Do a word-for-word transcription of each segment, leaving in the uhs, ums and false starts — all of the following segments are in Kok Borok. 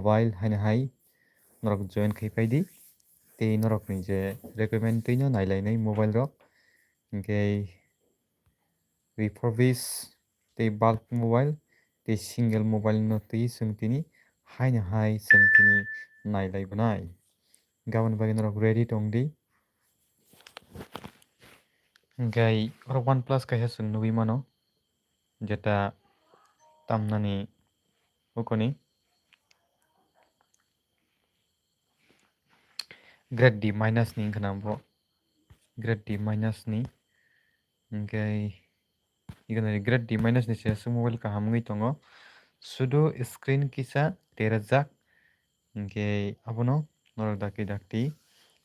mobile haino hai norok join khai pai di. Tei norokni je recommend twi no nailainai mobile rok, hinkhe refurbish tei bulk mobile tei single mobile no twi chwng tini haino hai chwng tini nailai bwnai. Gabon bagwi norok ready tong di. Hinkhe oro OnePlus kaisa chwng nugwi mano, jeta tamnani ukoni grade D minus ni wngkha na bo, grade D minus ni. Hinkhe ikonori grade D minus ni se mobile kaham wngwi tongo, sudu screen kisa terajak. Hinkhe abono norok dakti dakti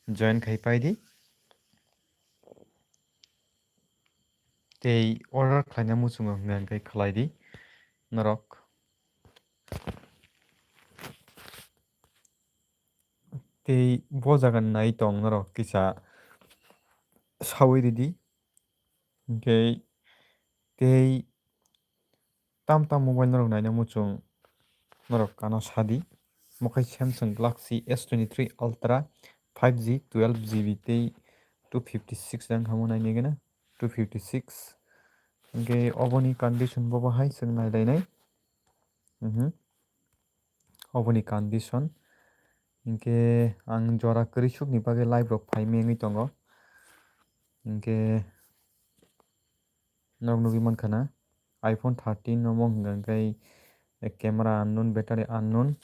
join khai pai di. Tei order khlaina muchungo hwnka hwnkhe khlai di norok. Tei bo jaga nai tong norok kisa sawi ridi. Hinkhe tei tam tam mobile norok naina muchung norok ano sadi. Mokhai Samsung Galaxy S twenty-three Ultra five G twelve G B tei two fifty six rang hamo nainai gana two fifty six. Hinkhe oboni condition bo bahai chwng nailainai. Mhm. Oboni condition. Hinkhe ang jora kwrwi sukni bagwi live rok phai mengwi tongo. Hinkhe norok nugwi mankha na iPhone thirteen omo hwnka hwnkhe camera unknown, battery unknown,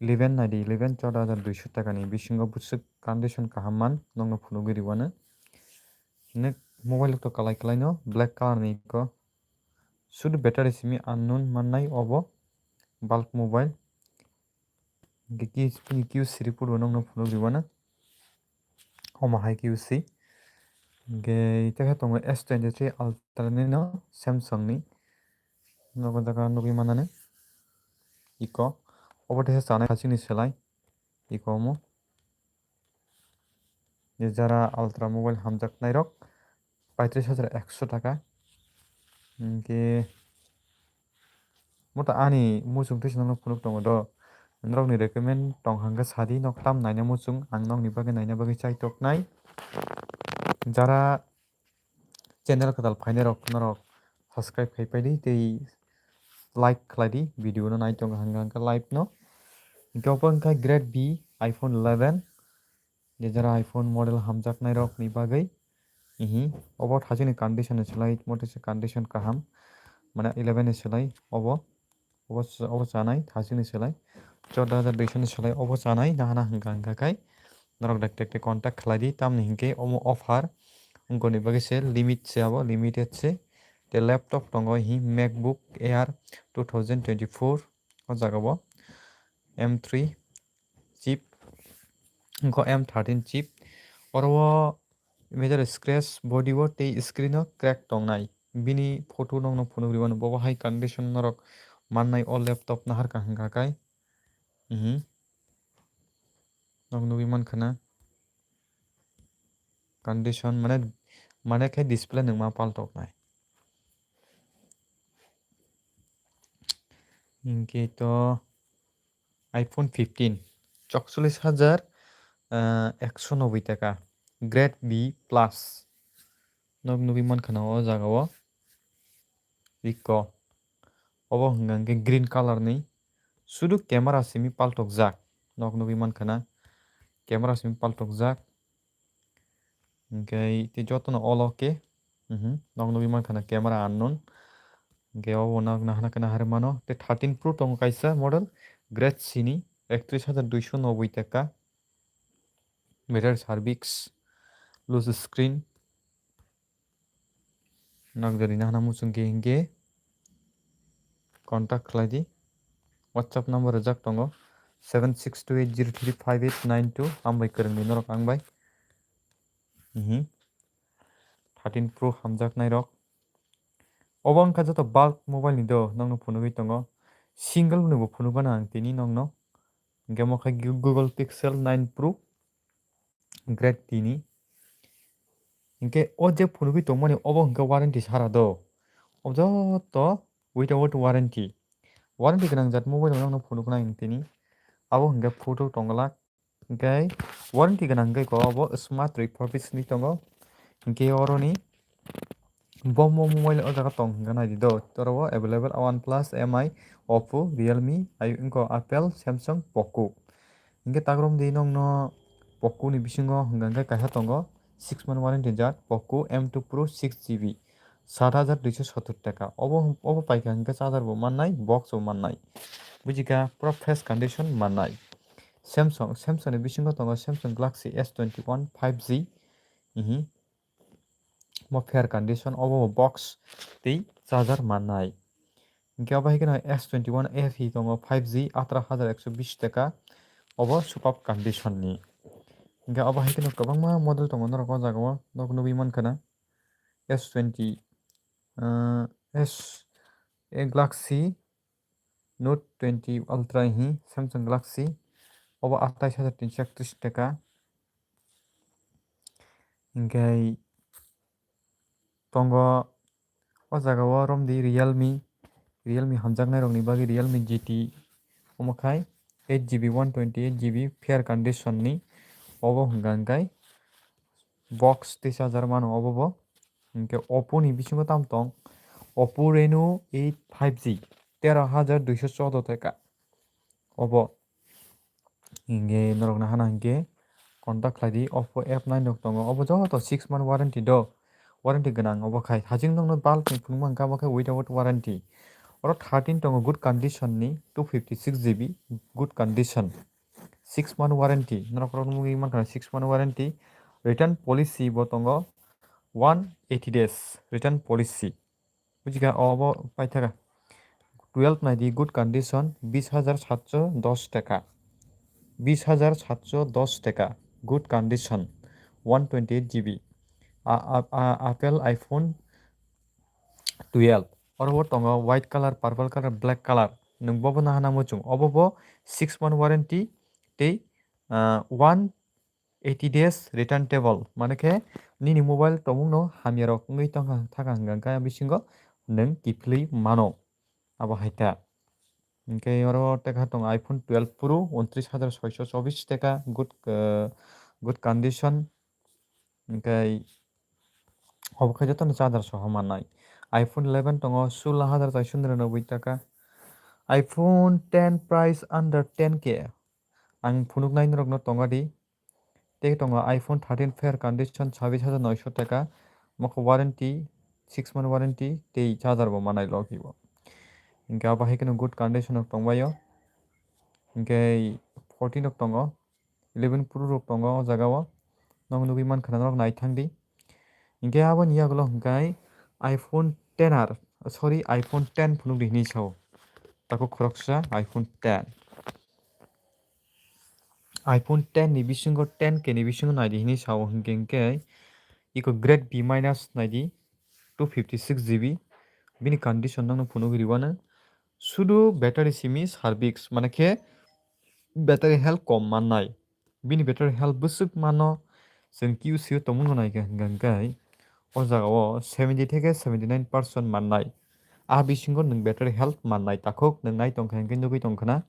eleven naidi eleven, chouda hajar duiso takani bisingo bwswk condition kaham man nokno phunugwi rwano. Hwnwi mobile to kalai kalai no black color ni ko sudu battery simi unknown mannai obo bulk mobile. Hinkhe ki-, ki-, Q C report bo nokno phunuk rwmano. Omo hai Q C. Hinkhe tei khe tongo S twenty-three Ultra ni no Samsung ni. Nogo jaga nugwi manani. Iko. Obo tei chanai hachini selai. Iko omo. Je jara Ultra mobile hamjaknai rok paitris hajar ekso taka. Hinkhe Mota ani muchung twi swnamno phunuk tongo do. Norokni recommend tong hangkhe sadi, nok tam naina muchung, ang nokni bagwi naina bagwi chai toknai. Jara channel kwtal phainai rok norok subscribe khai pai di tei like khlai di video no nai tongo hangkhe hangkhe live no. Hinkhe obo wngkha grade B iPhone eleven. Je jara iPhone model hamjaknai rok ni bagwi, ihi, obo thachini condition ni slai, motese condition kaham, mane eleven ni slai, obo, obo, obo chanai thachini slai, chorda hajar duiso ni slai, obo chanai, nahana hwnka hwnka khai, norok dak tek tek contact khlai di, tamni hinkhe omo offer, wngkoni bagwi se limit se abo, limited se, te laptop tongo, ihi, MacBook Air two thousand twenty-four, o jaga bo, M three, chip, wngkha M thirteen chip. Oro o major scratch body o tei screen o crack tongnai. Bini photo nokno phunuk rwmano, bobo hai condition norok mannai o laptop naharkha hwnka khe. Mhm. Nok nugwi mankha na. Condition mane, mane khe display nungma paltoknai. Hinkhe to iPhone fifteen, chokchollis hajar, ah, ekso noboi taka, grade B plus. Nok nugwi mankha na o jaga o. Iko. Obo hwnka hwnkhe green color ni. Sudu camera simi paltokjak. Nok nugwi mankha na. Camera simi paltokjak. Hinkhe tei jotono olo khe, mhm, nok nugwi mankha na camera unknown. Hinkhe obo nak nahana khe naharwi mano. Tei thirteen Pro tongo kaisa model, grade C ni, ektris hajar duiso noboi taka. Battery service, loose screen. Nak jodi nahana muchung khe hinkhe contact khlai di. WhatsApp number rijak tongo, seven six two eight zero three five eight nine two. Ang bai kwrwngni norok ang bai. Mhm. Thirteen Pro hamjaknai rok. Obo wngkha joto bulk mobile ni do, nokno phunugwi tongo. Single ni bo phunukgana ang tini nokno. Hinkhe omo khe Gu-, Google Pixel nine Pro. Grade tini. Hinkhe o je phunugwi tongmani obo hinkhe warranty sara do. O joto without warranty. Warranty gwnang jat mobile rok no phunuknai hwn tini. Abo hwnkhe photo tongglak. Hwnkhe warranty gwnang hwnkhe ko abo smart refurbish ni tongo. Hwnkhe oroni bo mo mobile o jaga tong hwnkhe naidi do. Oro o available OnePlus, M I, Oppo, Realme, ai wngkha Apple, Samsung, Poco. Hwnkhe takrom di nokno Poco ni bisingo hwnkha hwnkhe kaisa tongo six month warranty jat Poco M two Pro six G B. Sat hajar duiso sottor taka. Obo, obo paikha hwnkhe charger bo mannai, box bo mannai. Bujikha pura fresh condition mannai. Samsung, Samsung ni bisingo tongo Samsung Galaxy S twenty one five G. Ihi. Mo fair condition, obo bo box tei charger mannai. Hwnkhe obo hai kheno S twenty one F E tongo five G, atara hajar ekso bish taka. Obo superb condition ni. Hwnkhe obo hai kheno kwbangma model tongo norok o jaga o, nok nugwi mankha na. S twenty, ah, S, eh, Galaxy Note twenty Ultra hi Samsung Galaxy, obo atais hajar tinso ektris taka. Hwnkhe tongo o jaga o romdi Realme, Realme hamjaknai rokni bagwi Realme G T omo khai eight G B, one twenty eight G B fair condition ni, obo hwnkha hwnkhe box tei charger mano obo bo. Hwnkhe Oppo ni bisingo tamo tong, Oppo Reno eight five G, tero hajar duiso choudo taka. Obo hwnkhe norokno hana hwnkhe contact khlai di, Oppo F nine rok tongo, obo joto six month warranty do, warranty gwnang. Obo khai haching nokno bulb ni phunukma hwnkhe abo khe without warranty. Oro thirteen tongo good condition ni, two fifty six G B good condition. Six month warranty. Norok rok nugwi mankha six month warranty. Return policy bo tongo one eighty days return policy. Bujikha obo paithaka. Twelve naidi good condition, bis hajar satso dos taka. Bis hajar satso dos taka. Good condition. One twenty eight G B. A, a, a, Apple iPhone twelve. Oro bo tongo white color, purple color, black color. Nwng bobo nahana muchung. Obo bo six month warranty tei, ah, one eighty days return table. Mane khe nini mobile tongmungno hamya rok wngwi tongkha thaka hwnkha hwnkhe bisingo nwng kiphilwi mano. Abo hai ta. Hwnkhe oro tekha tongo iPhone twelve Pro, untris hajar soiso chobis taka, good, ah, good condition. Hwnkhe obo khe jotono charger soho mannai. iPhone eleven tongo, sulo hajar chaisho niranoboi taka. iPhone ten price under ten K. Ang phunuknai norokno tonga di. Tei tongo iPhone thirteen fair condition, sabis hajar noisho taka. Mokho warranty, six month warranty, tei charger bo mannai logi bo. Hwnkhe abo hai kheno good condition rok tongbaio. Hwnkhe fourteen rok tongo. Eleven Pro rok tongo o jaga o. Nok nugwi mankha norok naithang di. Hwnkhe aboni yagulo hwnkhe iPhone ten R, sorry, iPhone ten phunuk di hinwi sao. Takhuk khoroksa iPhone ten. iPhone ten ni bisingo ten K ni bisingo naidi hinwi sao hwnkhe hwnkhe iko grade B minus naidi two fifty six G B. Bini condition nokno phunuk riwano. Sudu battery simi service, mane khe battery health kom mannai. Bini battery health bwswk mano chwng Q C o tongmungno naikha hwnkha hwnkhe o jaga o seventy theke seventy nine percent mannai. A bisingo nwng battery health mannai takhuk nwng nai tongkha hwnkhe nugwi tongkhana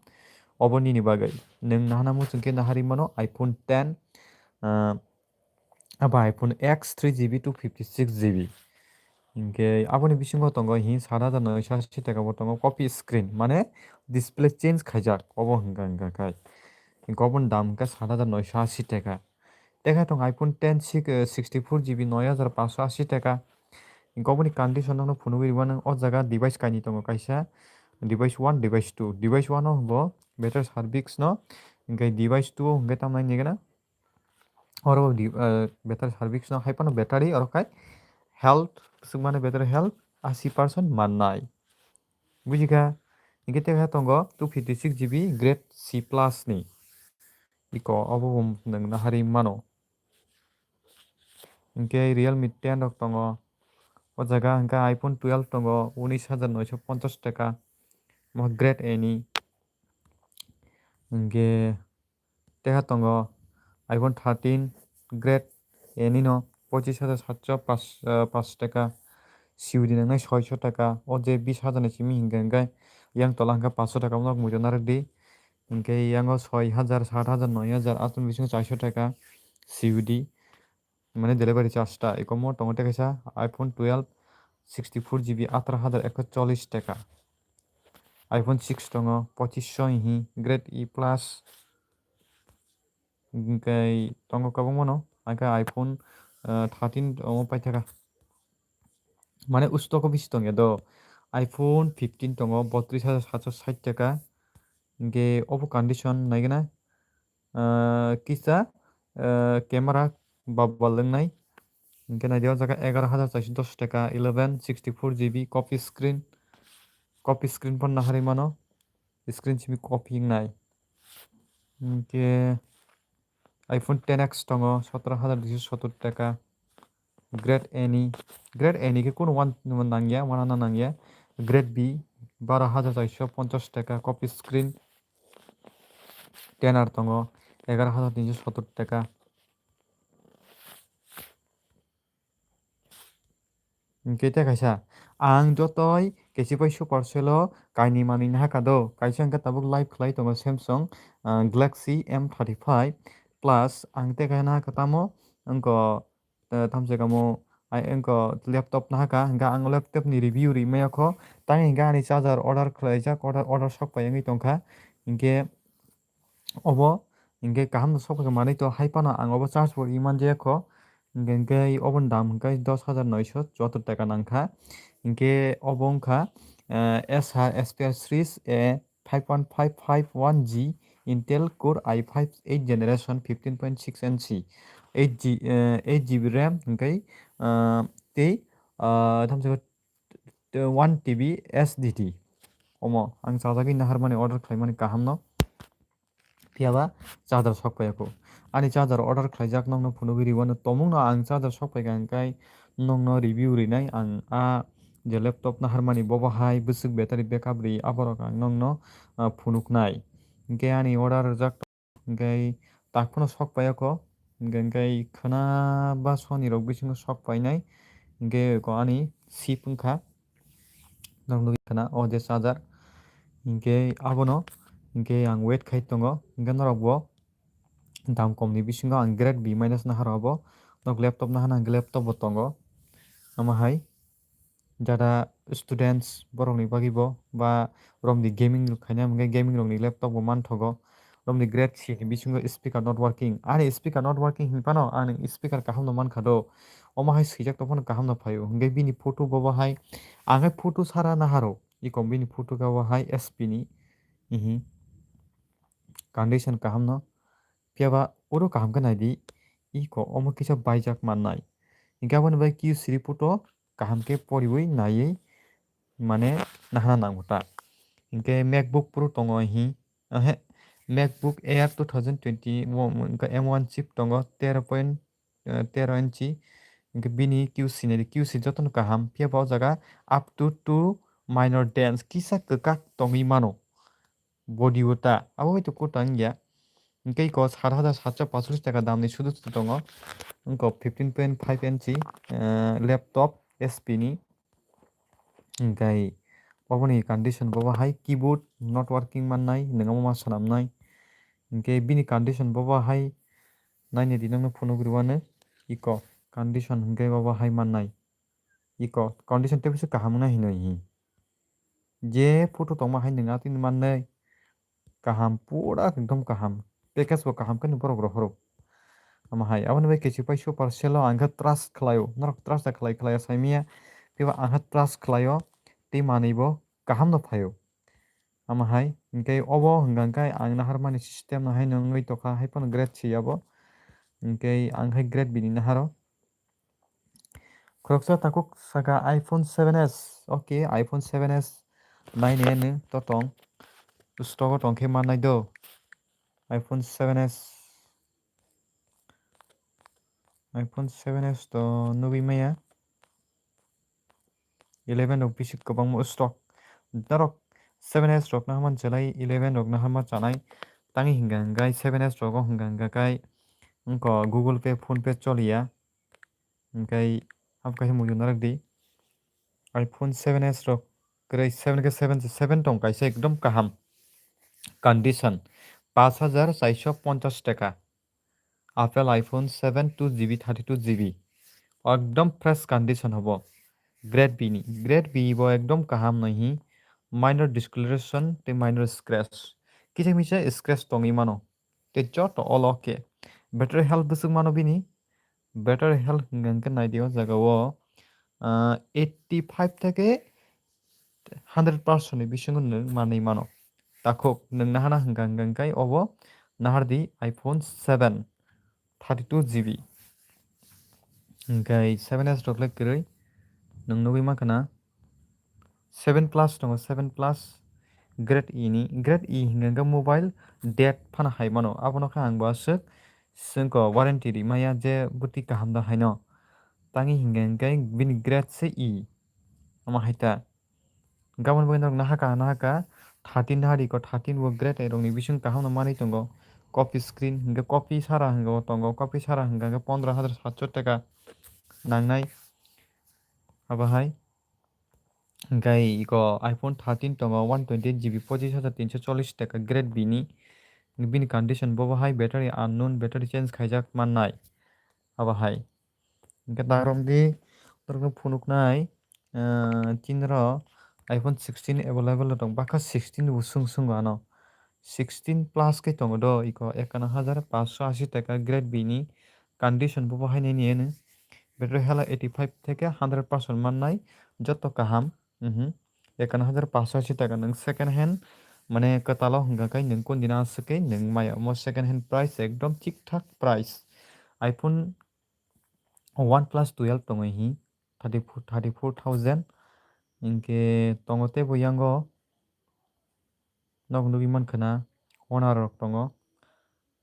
obo nini bagwi. Nwng nahana muchung khe naharwi mano iPhone ten, ah, abo iPhone X three G B two fifty six G B. Hwnkhe aboni bisingo tongo hi sat hajar noisho ashi taka bo tongo copy screen, mane display change khaijak obo hwnkha hwnkha khai. Hwnkhe oboni dam hwnkha sat hajar noisho ashi taka. Tekha tongo iPhone ten six, eh, sixty four G B noi hajar pansho ashi taka. Hwnkhe oboni condition nokno phunugwi rwmano o jaga device kainwi tongo kaisa, device one, device two. Device one o bo battery service no, hwnkhe device two o hwnkhe tamni nigana. Oro di, eh, battery service no hai phano battery oro khai health, swk mane battery health ashi percent mannai. Bujikha, hwnkhe tei hai tongo two fifty six G B grade C plus ni. Iko obo bo nwng naharwi mano. Hwnkhe Realme ten rok tongo. O jaga hwnkhe iPhone twelve tongo, unis hajar noisho ponchas taka. Mo grade A ni. Hwnkhe Teha tongo iPhone thirteen grade A nino pochis hajar satso pash, ah, pash taka, C O D nangnai soisho taka, o je bis hajar ni simi hingka hingkai Yang tola hwnkhe paanso taka, omo muitu narwk di. Hwnkhe yango soi hajar, sat hajar, noi hajar, atoni bisingo chairso taka C U D. Mane delivery charge ta ekomo tongo tei kaisa iPhone twelve sixty four G B ataro hajar ekso chollish taka. iPhone six tongo pochisho hihi grade E plus. Hwnkhe tongo kwbangmano, hwnkhe iPhone, eh, thirteen omo paithaka. Mane ustogo bisi tongya do. iPhone fifteen tongo botris hajar satso sait taka. Hwnkhe obo condition naigwna, eh, kisa, eh, camera babal wngnai. Hwnkhe naidi o jaga egaroh hajar chairso dos taka, eleven sixty four G B copy screen. Copy screen phano naharwi mano. Screen simi copy wngnai. Hwnkhe iPhone ten X tongo sotoro hajar duiso sottor taka. Grade A ni, grade A ni khe kunu one nangya, one ana nangya. Grade B baro hajar chairso ponchas taka, copy screen. Ten R tongo egaroh hajar tinso sottor taka. Hwnkhe tei kaisa, ang jotoi kesi pai Supercell o kainwi manwi nahakha do. Kaisa hwnkhe tabuk live khlai tongo Samsung, ah, Galaxy M thirty five plus, ang tei kaisa nahakha tamo wngkha, eh, thamsa kamo, ai wngkha laptop nahakha, hwnkhe ang laptop ni review rimai kho. Tei hwnkhe ani charger order khlaijak, order, order sok pai wngwi tongkha. Hwnkhe obo hwnkhe kaham no sok phaikha manwi to, hai phano ang obo charge bo ri manjaya kho. Hwnkhe, hwnkhe oboni dam hwnkhe dos hajar noisho chuattor taka nangkha. Hwnkhe obo wngkha, eh, S R S P R series A five one five five one G Intel Core i five eight generation fifteen point six N C, eight G, eh, eight G B RAM hwnkhe, eh, tei, eh, thamsa one T B S D T. Omo ang chajagwi naharmani order khlaimani kaham no. Phiya ba charger sok paiya kho. Ani charger order khlaijak nokno phunugwi rwino, tomungno ang charger sok paikha hwnkhe nokno review rinai ang a je laptop naharmani bobo hai bwswk battery backup ri aborok ang nokno, ah, phunuknai. Hwnkhe ani order rwjak hwnkhe tak phano sok paiya kho. Hwnkhe, hwnkhe khwna ba Sony rok bisingo sok painai. Hwnkhe ko ani sip wngkha. Norok nugwi khwna o je charger. Hwnkhe abono hwnkhe ang wait khai tongo. Hwnkhe norok bo dam kom ni bisingo ang grade B minus nahar obo. Norok laptop nahana hwnkhe laptop bo tongo. Omo hai jada students borok ni bagwi bo ba romni gaming rok khaina hwnkhe gaming rok ni laptop bo manthogo. Romni grade C ni bisingo speaker not working. Ani speaker not working hinphano ang speaker kaham no mankha do. Omo hai swijak tongphano kaham no phaio. Hwnkhe bini photo bobo hai, ang hai photo sara naharo. Iko bini photo khe bo hai S P ni. Ihi. Condition kaham no. Phiya ba oro kaham khe naidi. Iko omo kisa baijak mannai. Hwnkhe aboni bai Q three photo kaham khe poriwi naiwi mane nahana nango ta. Hwnkhe MacBook Pro tongo ihi. Ahe, MacBook Air two thousand twenty, wo, hwnkhe M one chip tongo, tero point, eh, tero inchi. Hwnkhe bini Q C naidi, Q C jotono kaham. Phiya ba o jaga up to two minor dents, kisa kwkak tongwi mano. Body o ta, abo hai to kwtal wngya. Hwnkhe iko sat hajar satso pasolis taka damni sudu sudu tongo. Wngkha fifteen point five inchi, eh, laptop S P ni. Hwnkhe oboni condition bobo hai keyboard not working mannai, nwng omo ma swnamnai. Hwnkhe bini condition bobo hai naini di nokno phunuk rwano iko condition hwnkhe bobo hai mannai. Iko condition tei bisu kaham wngna hinwi hi. Je photo tongma hai nwng atwini mannai. Kaham, pura ekdom kaham. Package bo kaham khe borok rohoro. Omo hai, aboni bai kesi pai Supercell o ang khe trust khlaio. Norok trust da khlai khlai saimanya. Phiba ang khe trust khlaio. Tei manwi bo kaham no phaio. Omo hai, hwnkhe obo hwnkha khe ang naharmani system no hai no wngwi tongkha, hai phano grade C abo. Hwnkhe ang hai grade B ni naharo. Khoroksa takhuk saka iPhone seven S. Okay, iPhone seven S nainai nwng to tong. Stock o tong khe mannai do. iPhone seven S. iPhone seven S to nugwi maya. Eleven rok bisi kwbangma stock. Norok seven S rok no hwnma chalai, eleven rok no hwnma chanai. Tangwi hwnkha hwnkhe seven S rogo hwnkha hwnkha khe wngkha Google Pay, PhonePe choliya. Hwnkhe abo kaisa muitu narwk di. iPhone seven S rok kwrwi, seven khe seven se, seven tong kaisa ekdom kaham condition, pash hajar chairso ponchash taka. Apple iPhone seven two G B, thirty two G B, ekdom fresh condition hobo. Grade B ni, grade B bo ekdom kaham naihi, minor discoloration tei minor scratch, kisa misa scratch tongwi mano. Tei joto all okay. Battery health bwswk mano bini? Battery health hwnkha hwnkhe naidi o jaga o, ah, eighty five theke hundred percent ni bisingo nwng manwi mano. Takhuk nwng nahana hwnkha hwnkha hwnkhe obo nahardi iPhone seven, thirty two G B. Hwnkhe seven S rok le kwrwi nwng nugwi mankha na. Seven plus tongo, seven plus grade E ni. Grade E hwnkha hwnkhe mobile dead phano hai mano. Abono khe ang bo aswk swngkha warranty rimaya je bwtwi kaham da haino. Tangwi hwnkha hwnkhe bini grade se E. Omo hai ta. Gabon bagwi norok nahaka, nahaka thirteen nahari ko, thirteen bo grade A rokni bising kaham no manwi tongo. Copy screen hwnkhe copy sara hwnkhe bo tongo, copy sara hwnkha hwnkhe pondro hajar satso taka nangnai. Abo hai hwnkhe iko iPhone thirteen tongo, one twenty eight G B, pochis hajar tinso chollis taka grade B ni. Bini condition bobo hai battery unknown, battery change khaijak mannai. Abo hai. Hwnkhe ta romdi, norokno phunuknai, ah, chini ro iPhone sixteen available tong, bakha sixteen bo swng swng ano. Sixteen plus khe tongo do, iko ekano hajar paanso ashi taka grade B ni condition bo bo hai nini eno. Battery health eighty five theke hundred percent mannai, joto kaham. Mhm. Ekano hajar paanso ashi taka nwng second hand, mane kwtalo hwnkha khe nwng kundina aswkhe nwng maya. Omo second hand price ekdom thik thak price. iPhone OnePlus twelve tongo hi, thirty four, thirty four thousand. Hinkhe tongo teibo yango, nok nugwi mankha na, Honor rok tongo.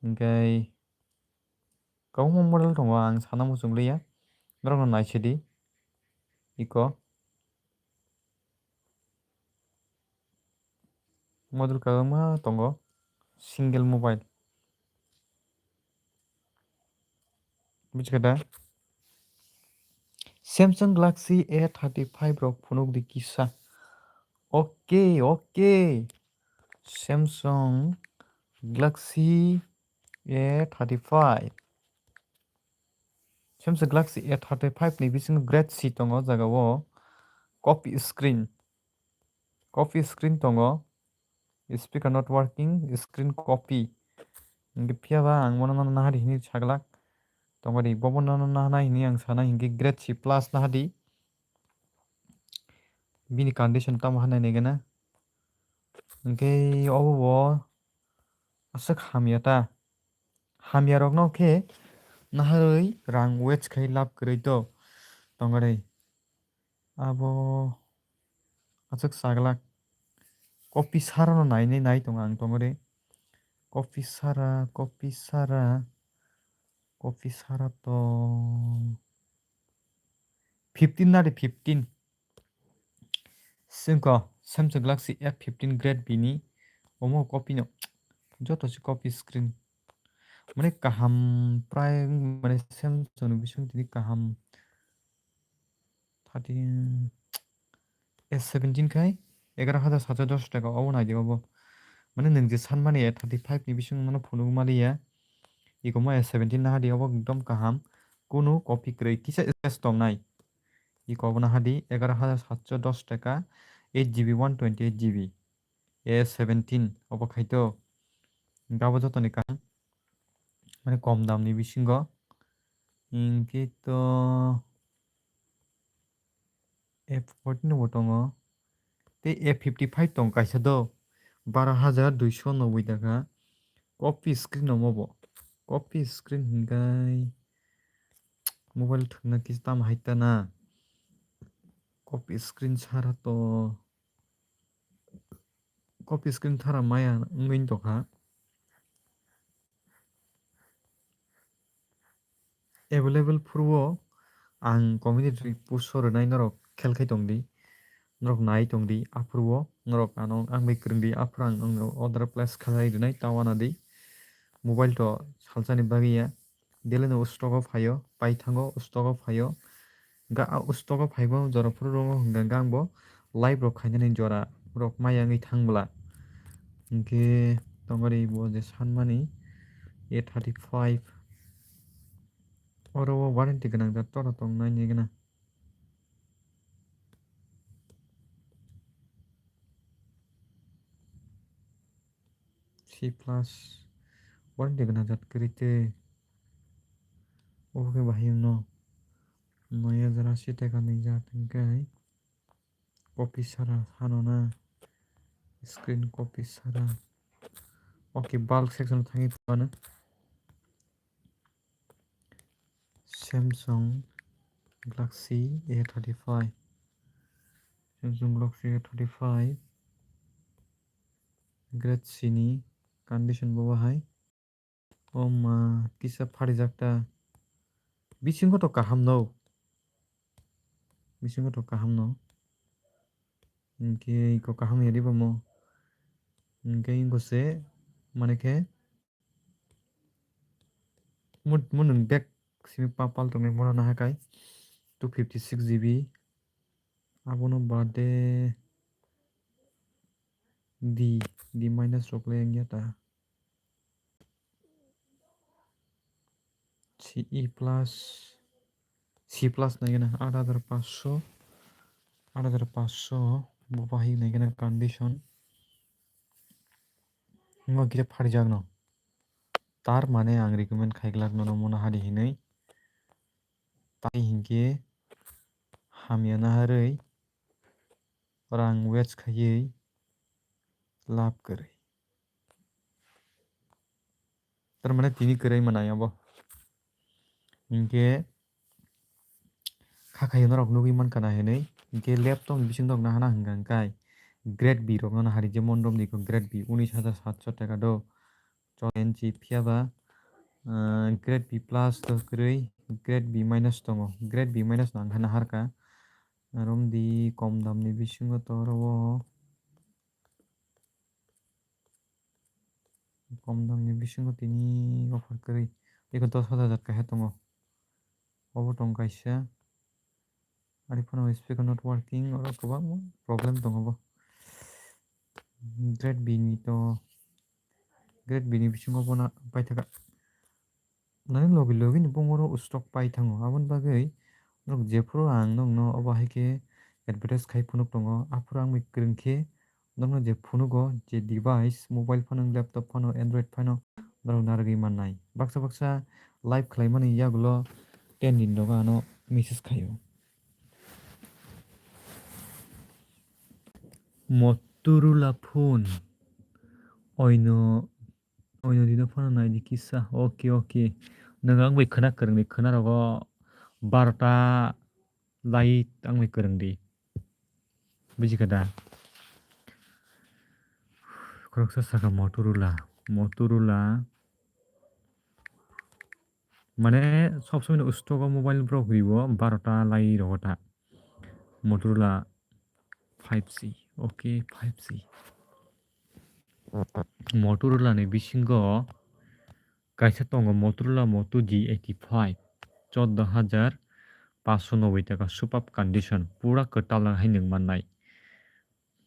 Hinkhe kwbangma model tongo, ang sana muchung liya, norokno naisidi iko. Model kwbangma tongo, single mobile. Bujikhada? Samsung Galaxy A thirty five rok phunuk di kisa. Okay, okay. Samsung Galaxy A thirty five. Samsung Galaxy A thirty five ni bisingo grade C tongo, o jaga o copy screen. Copy screen tongo, speaker not working, screen copy. Hinkhe phiya ba ang bono nono nahadi hinwi saglak. Tongodi bobo nono nahana hinwi ang sana hinkhe grade C plus nahadi. Bini condition tamo hanai nai gana. Hinkhe obo bo aswk hamya ta. Hamya rokno khe naharwi rang waste khai lab kwrwi to tongodi. Abo aswk saglak. Copy sara no nainai nai tongo ang tongodi. Copy sara, copy sara, copy sara to fifteen nadi fifteen. Singko Samsung Galaxy F fifteen grade B ni omo copy no joto se copy screen. Mane kaham prai mane Samsung ni bising tini kaham thirty, S seventeen khai egaroh hajar satso dos taka obo naidi obo. Mane nwng je sanmani A thirty five ni bising mano phunuk maliya. Iko mo S seventeen nahadi obo ekdom kaham. Kunu copy kwrwi kisa scratch tongnai. Iko obo nahadi egaroh hajar satso dos taka, eight G B, one twenty eight G B. A seventeen obo khaito. Gabo jotoni kaham. Mane kom damni bisingo. Hinkhe to F fourteen bo tongo. Tei F fifty five tong kaisa do. Baro hajar duiso noboi taka. Copy screen omo bo. Copy screen hinkai mobile thwngna kisa tamo hai ta na. Copy screen sara to. Copy screen thara maya wngwi tongkha. Available phuru ang community post o rwnai norok khel khai tongdi, norok nai tongdi, aphuru norok ano ang bai kwrwngdi, aphuru ang order place khlai rwnai ta uanadi. Mobile to salsani bagwi ya. Daily no stock o phaio, paithango stock o phaio. Ga o stock o phaibo jora phuru rongo hwnka hwnkhe ang bo live rok khainani jora rok maya wngwi thangbwla. Hinkhe tongori bo je sanmani A thirty five oro o warranty gwnang jat tora tongnai ni gwnang. C plus warranty gwnang jat kwrwi tei obo khe bahai wngno. Noya jora si taka ni jat hinkhe copy sara hano na screen copy sara. Okay, bulk section thangwi phano. Samsung Galaxy A thirty five. Samsung Galaxy A thirty five. Grade C ni condition bo bahai. O ma kisa pharijak ta. Bisingo to kaham no. Bisingo to kaham no. Hinkhe iko kaham ya diba mo. Hinkhe ingo se mane khe Mun, mun nwng bag simi pa pal tongnai mona naha kai two fifty six G B. Abono bade D, D minus rok le wngya ta. C E plus, C plus nai gana aat hajar paanch sho, aat hajar paanch sho bo bahai nai gana condition. Ngo kisa pharijak no. Tar mane ang recommend khai glak nono mona hari hinwi. Tai hinkhe hamya naharwi rang waste khaiwi lab kwrwi. Tar mane tini kwrwi manai abo. Hinkhe kha khayo norok nugwi mankha na hinwi. Hinkhe laptop ni bisingo nahana hwnka hwnkhe grade B rok no nahari jemon romdi ko grade B unis hajar satsho taka do. Chol N C phiya ba, ah, grade B plus to kwrwi, grade B minus tongo. Grade B minus no ang khe naharkha. Romdi kom damni bisingo to oro o kom damni bisingo tini offer kwrwi. Eko dos hajar jat kaisa tongo. Obo tong kaisa. Ari phano speaker not working, oro kwbangma problem tongo bo. Grade B ni to, grade B ni bisingo bono paithaka. Nani logi logi ni bongoro stock pai thango. Aboni bagwi norok jephuru ang nokno obo hai khe advertise khai phunuk tongo. Aphuru ang bai kwrwng khe norokno je phunugo, je device, mobile phano, laptop phano, Android phano, norok narwgwi mannai. Baksa baksa live khlaimani yagulo ten din rogo ano message khaio. Motorola phone. Oino, oino dino phano naidi kisa. Okay, okay. Nwng ang bai khwna kwrwngni khwna rogo barota lai ang bai kwrwngdi. Bujikha da? Khoroksa saka Motorola. Motorola. Mane sob somoi no stock o mobile borok rio barota lai rogo ta. Motorola five G. Okay, five G. Motorola ni bisingo kaisa tongo Motorola Moto G eighty five, chordo hajar paanch sho noboi taka, superb condition, pura kwtal hai nwng mannai.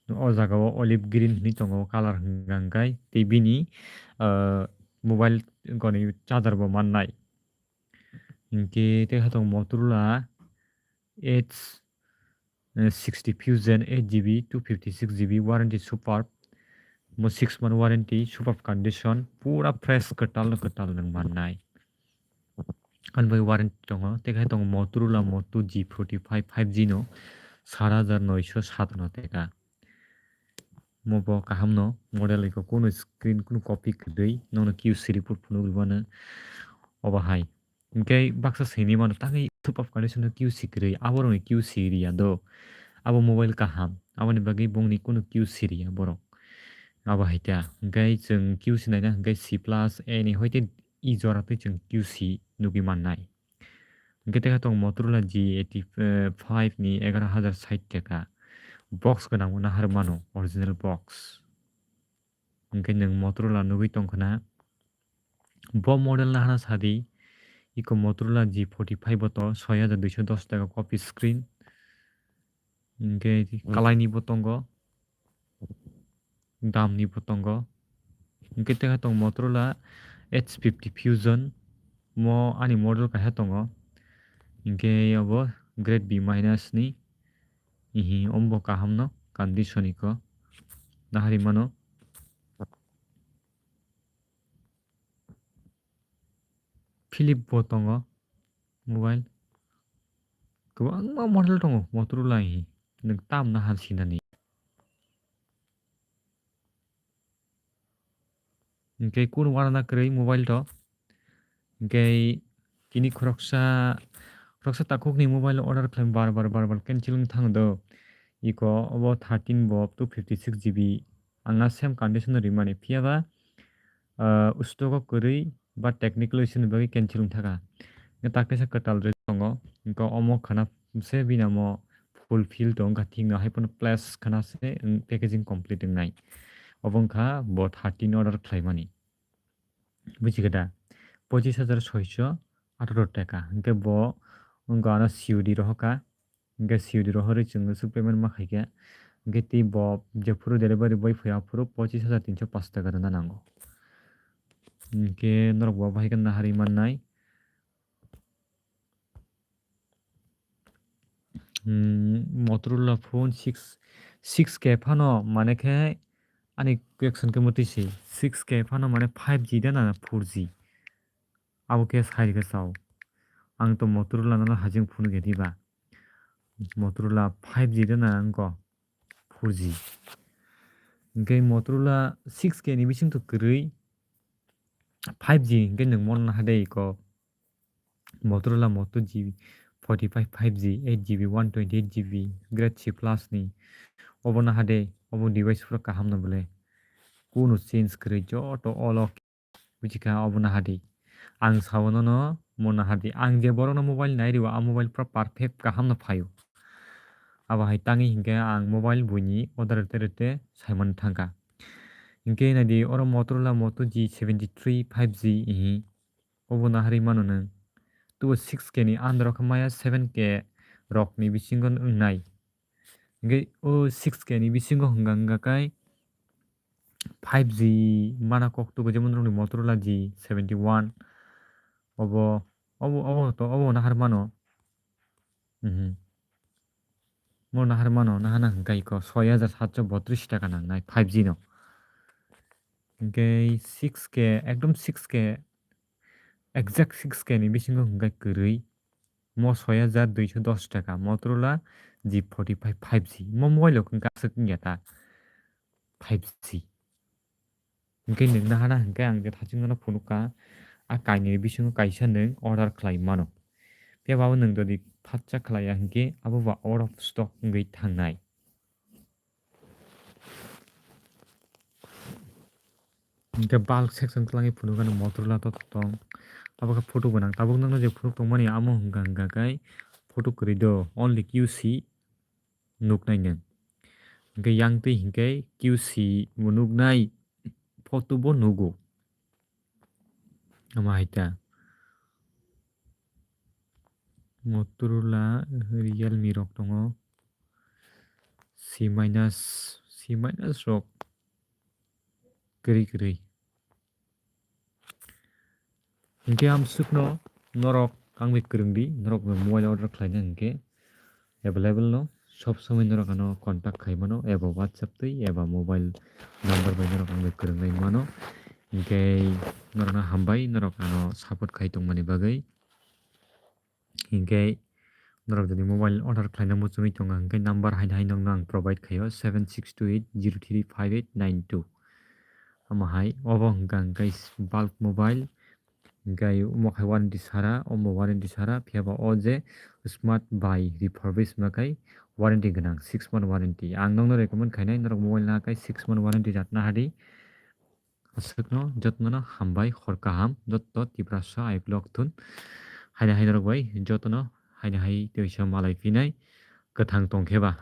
O jaga o olive green hinwi tongo, o colour hwnka hwnkhe tei bini, ah, mobile goni charger bo mannai. Hinkhe tei khe tongo Motorola Edge, eh, sixty Fusion eight G B, two fifty six G B warranty superb. Mo six month warranty, superb condition, pura fresh kwtal no kwtal nwng mannai. Ani bagwi warranty tongo, tei khe tongo Motorola Moto G forty five five G no sat hajar noisho sat no teka. Mo bo kaham no model iko kunu screen kunu copy kwrwi nono Q C report phunuk rwmano obo hai. Hinkhe baksa sini mano tangwi superb condition no Q C kwrwi, aborokni Q C riya do. Abo mobile kaham, aboni bagwi bongni kunu Q C riya borok. Abo hai ta. Hinkhe chwng Q C naina hinkhe C plus A ni hoite e jora twi chwng Q C nugwi mannai. Hinkhe tei khe tongo Motorola G eighty five ni egaroh hajar sait taka. Box gwnang bo nahar mano, original box. Hinkhe nwng Motorola nugwi tongkha na. Bo model nahana sadi, iko Motorola G forty five bo to soi hajar duiso dos taka copy screen. Hingke kalaini bo tongo, damni bo tongo. Hingke tei tong Motorola H fifty Fusion, mo ani model kaisa tongo. Hingke obo grade B minus ni, ihi ombo kaham no condition iko nahari mano. Philip bo tongo mobile. Kwbangma model tongo Motorola hi. Nwng tam naha sinani. Hingke kunu uanana kwrwi mobile to. Hingke chini khoroksa, khoroksa takhukni mobile order khlai bar bar bar bar cancel wng thango do. Iko obo thirteen bo two fifty six G B. Ang na same condition no rimani. Phiya ba, ah, stock o kwrwi ba technical issue ni bagwi cancel wng thaka. Hingke tak teisa kwtal rwi tongo. Hingke omo khana se bini amo fulfill tong wngkha, thik no hai phano plus khana se wng packaging complete wngnai. Obo wngkha bo thirteen order khlaimani. Buji khe da? Pochis hajar soiso atharo taka. Hingke bo wngkha ano C O D rohorkha. Hingke C O D rohorwi chwng swk payment ma khaikhe. Hingke tei bo jephuru delivery boy phaiya aphuru pochis hajar tinso pash taka rwna nango. Hingke norok bo bahai khe naharwi mannai. Hmm, Motorola phone six, six K phano mane khe ani question khe mwtwi se six K phano mane five G da na four G? Abo khe sai rwkhe sao. Ang to Motorola no hajeng phone khe diba. Motorola five G da na wngkha four G. Hingke Motorola six K ni bising to kwrwi five G hingke nwng mon naha de iko. Motorola Moto G forty five five G, eight G B, one twenty eight G B, Grade C plus ni. Obo naha de, obo device pura kaham no bole. Kunu change kwrwi joto all ok. Buji kha obo naha de. Ang sao nono mo naha de. Ang je borok no mobile nai rwo, a mobile pura perfect kaham no phaio. Abo hai tangwi hingke ang mobile buini order rwte rwte saimano thangkha. Hingke nai di oro Motorola Moto G seventy three five G ihi. Obo naharwi mano nwng. Tubo six K ni under o khe maya seven K rok ni bisingo wngnai. Hingke o six K ni bisingo hwnka hwnka khe five G mana kok tugo, jemon rok ni Motorola G seventy one. Obo, obo, obo to, obo nahar mano. Mhm. Mo nahar mano, nahana hwnka iko soi hajar satso botris taka nangnai five G no. Hingke six K, ekdom six K, exact six K ni bisingo hwnka kwrwi. Mo soi hajar duiso dos taka, Motorola G forty five five G. Mo mobile o hwnka aswk wngya ta five G. Hingke nwng nahana hingke ang je thaching no phunukha, a kainwi bisingo kaisa nwng order khlai mano. Phiya ba nwng jodi phatsa khlaiya hingke abo ba out of stock wngwi thangnai. Hingke bulk section kwlangwi phunukha nwng Motorola to tong. Abo khe photo gwnang. Tabuk nwngno je phunuk tongmani amo hwnka hwnka khe photo kwrwi do, only Q C nuknai nwng. Hingke yang twi hingke Q C bo nuknai, photo bo nugo. Ama hai ta. Motorola, Realme rok tongo. C minus, C minus rok kwrwi kwrwi. Hingke amsukno norok ang bai kwrwng di, norok no mobile order khlaina hingke available no, sob somoi norok ano contact khai mano, eba WhatsApp twi, eba mobile number bai norok ang bai kwrwng lai mano. Hingke norok no hambai, norok ano support khai tongmani bagwi. Hingke norok jodi mobile order khlaina muchungwi tongo, hingke number haino hai nokno ang provide khaio, seven six two eight zero three five eight nine two. Omo hai, obo hwnka hingke bulk mobile, hingke omo khai warranty sara, omo warranty sara, phiya ba o je smart buy refurbish hwnba khai warranty gwnang, six month warranty. Ang nokno recommend khainai, norok mobile naha khai six month warranty jat naha di. Aswkno jotono hambai, hor kaham, joto Tiprasa I vlog thun. Haino hai norok bai jotono haino hai teisa malai phinai kwthang tongkhe ba.